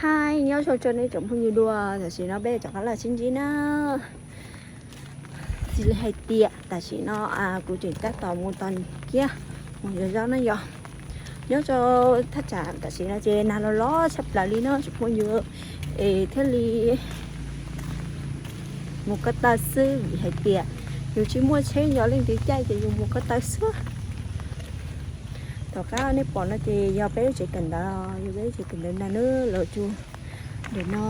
Hi, nyob zoo rau nej tsoom phooj ywg dua, tam sim no peb rov qab los sib ntsib na. Tsis li hais tias tam sim no kuv tseem tab tom mus tos kiab mus yuav zaub na yom. Nyob rau thaj tsam tam sim no ces nag los los tshaj plaws li no tsoom phooj ywg, es thiaj li mus ko taw xwb vim hais tias yus tsis muaj tsheb nyob leej twg caij ces yus mus ko taw xwb. Tom qab nej pom no ces yog peb lub tsev kawm ntawv, yog peb lub tsev kawm ntawv ntag na, lawv tsuas ntawm no.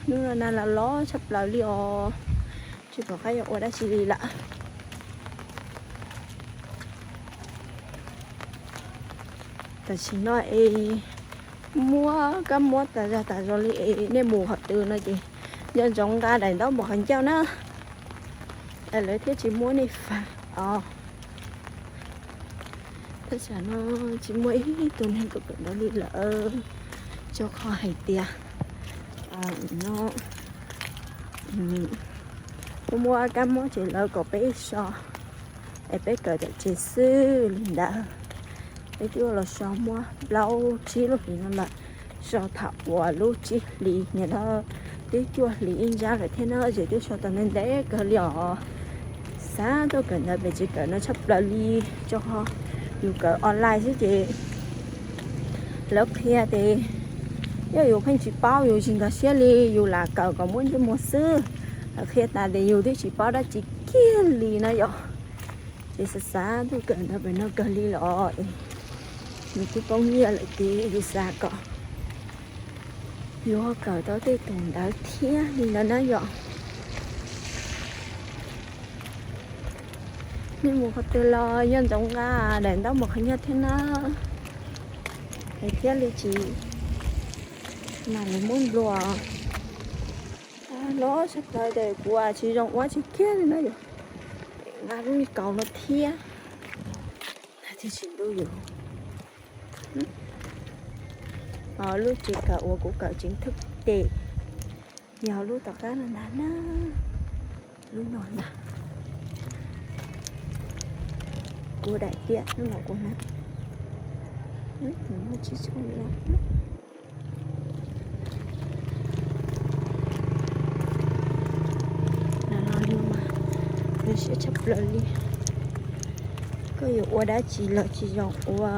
Hnub no nag los los tshaj plaws li os, tsis pom qab yuav ua dab tsi li lawm. Tam sim no es muab kab mob tas zog tas zog li es nej mus qhov twg no ces nco ntsoov nqa daim ntaub mus qhov ncauj na, es lawv thiaj tsis muab nej faj os. Thaj tsam no tsis muaj ib tug neeg kawm kawm ntawv li lawm, rau qhov hais tias no muaj muaj kab mob ces lawv kom peb so, es peb kawm tom tsev xwb li ntawd. Peb twb los so muaj plaub tsib lub hlis no lawm, so thaum uas lub tsib hlis nim no twb cuaj hlis ib ntsab lawm thiab na, ces twb so tau ntev ntev kawg li os. Xav tuaj kawm ntawv pem tsev kawm no tshaj plaws li, rau qhov yus kawm online xwb ces lawv qhia ces yog yus pheej tsis paub yus tsis nkag siab li, yus lam kawm kom muaj ntsej muag xwb. Lawv qhia tas ces yus twb tsis paub dab tsi kiag li na yom. Ces xav xav tuaj kawm ntawv pem no kawg li los es nws twb poob nyiaj lawm ces yus xav kom yuav kawm tau tej tus ntawv thiab li ntawd na yom. Nej mus qhov twg los nco ntsoov nqa daim ntaub mus qhov ncauj thiab na, es thiaj li tsis mas lawv muab nplua. Los sab plaws ces kuv tsis zoo ua tsis kiag li na yom. Nqa lub me kaus no thiab thiaj tsis ntuj yus. Lub tsev kawm uas kuv kawm tsev thwj tes yog lub tom qab no ntag na. Lub no ntag. Kuv daim tiam lub no kuv na. Muaj tsib txhua li. No no li mas, lub siab tshaj plaws li. Koj yuav ua dab tsi los tsis zoo ua.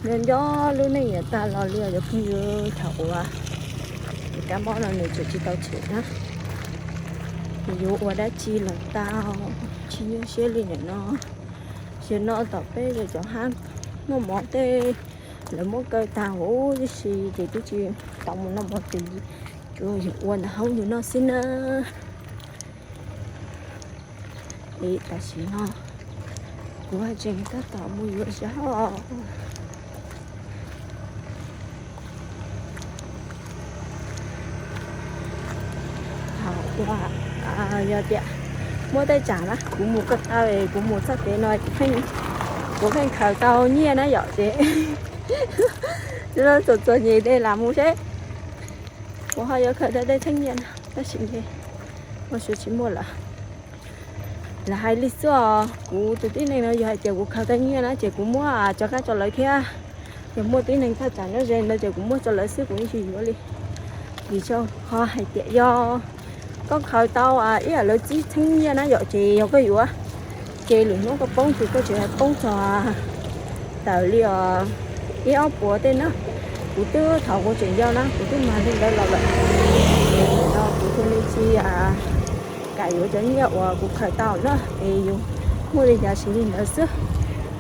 Nco nco lub neej yuav tag los li os cov phooj ywg, thaum uas kab mob no nws tseem tsis tau tshem na, nws yuav ua dab tsi los tau, tsis nyuaj siab li nim no. Tam sim no tom peb cov hab noj mov tej lawv muab kaw tag huv tib si ces twb tsis tau mus noj mov twg li, tsuas yog ua ntawm hauv ntawm no xwb na. Es tam sim no kuv tseem tab tom mus yuav zaub. Thaum uas yog tias muaj tej tsam na kuv mus ko taw, kuv mus txoj kev no kuv pheej khaws tau nyiaj na yom ces txom txom nyem tej lam mus seb kuv ho yuav khaws tau tej txheeb nyiaj na, tab sis ntshe ua siab tsis muaj lawm. Lam hais li xwb os, kuv tus tib neeg no yog hais tias kuv khaws tau nyiaj na ces kuv muab tso qab tso lawv thiab. Yog muaj tib neeg thaj tsam nyob ze ntawd ces kuv muab tso lawv xwb, kuv yeej tsis yuav li. Vim rau qhov hais tias yog koj khaws tau ib yam lawv txib txheeb nyiaj na yom, ces yog koj yuav ces lwm hnub koj poob ces koj tseem poob txog tawm li os ib ob puas tej na. Kuv twb thaum kuv tseem yau na kuv twb mag li ntawd los lawm. No kuv thiaj li tsis kam yuav cov nyiaj uas kuv khaws tau na, es yus muaj li cas siv li ntawd xwb.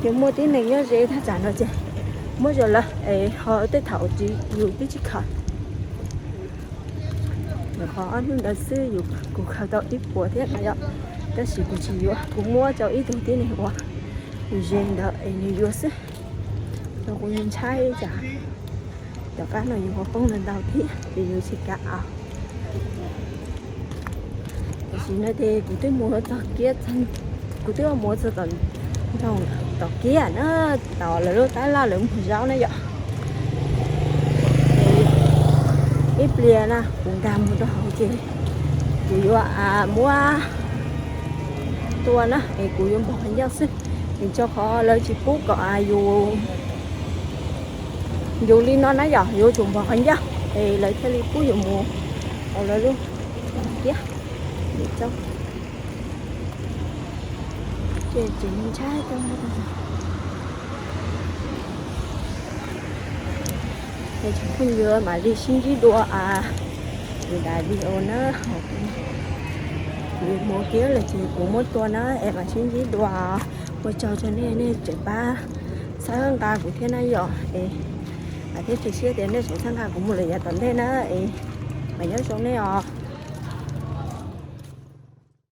Yog muaj tib neeg nyob ze thaj tsam no ces muab rau lawv es ho tej thaum tsis yus twb tsis khaws. Nyuam qhuav ob hnub ntawd xwb yus kuv khaws tau ib puas thiab no yom, tab sis kuv tsis yuav, kuv muab rau ib tug tib neeg uas yus ze ntawd es nws yuav xwb. Rau kuv ntshai tsam tom qab no yus ho poob ntau ntau thiab ces yus tsis kam. Tam sim no ces kuv twb mus txog kiab, kuv twb mus txog tom nroog tom kiab na, tom lawv lub tab laj lawv muag zaub na yom. Ib pliag na kuv nkag mus rau hauv ces kuv yuav muab tua na es kuv yuav npog qhov ncauj xwb, vim rau qhov lawv tsis pub kom yus, yus li no na yom, yuav tsum npog qhov ncauj es lawv thiaj li pub yus mus hauv lawv lub tiab. Ces tseem ntshai tau. Ces tsoom phooj ywg mam li sib ntsib dua kuv daim video na, kuv mus kiag los ces kuv muab tua na es mam sib ntsib dua. Ua tsaug rau nej, nej tseem pab txhawb nqa kuv thiab na yom es, thiab cia siab tias nej tseem txhawb nqa kuv mus lawm yav tom ntej na es mam nyob zoo nej os.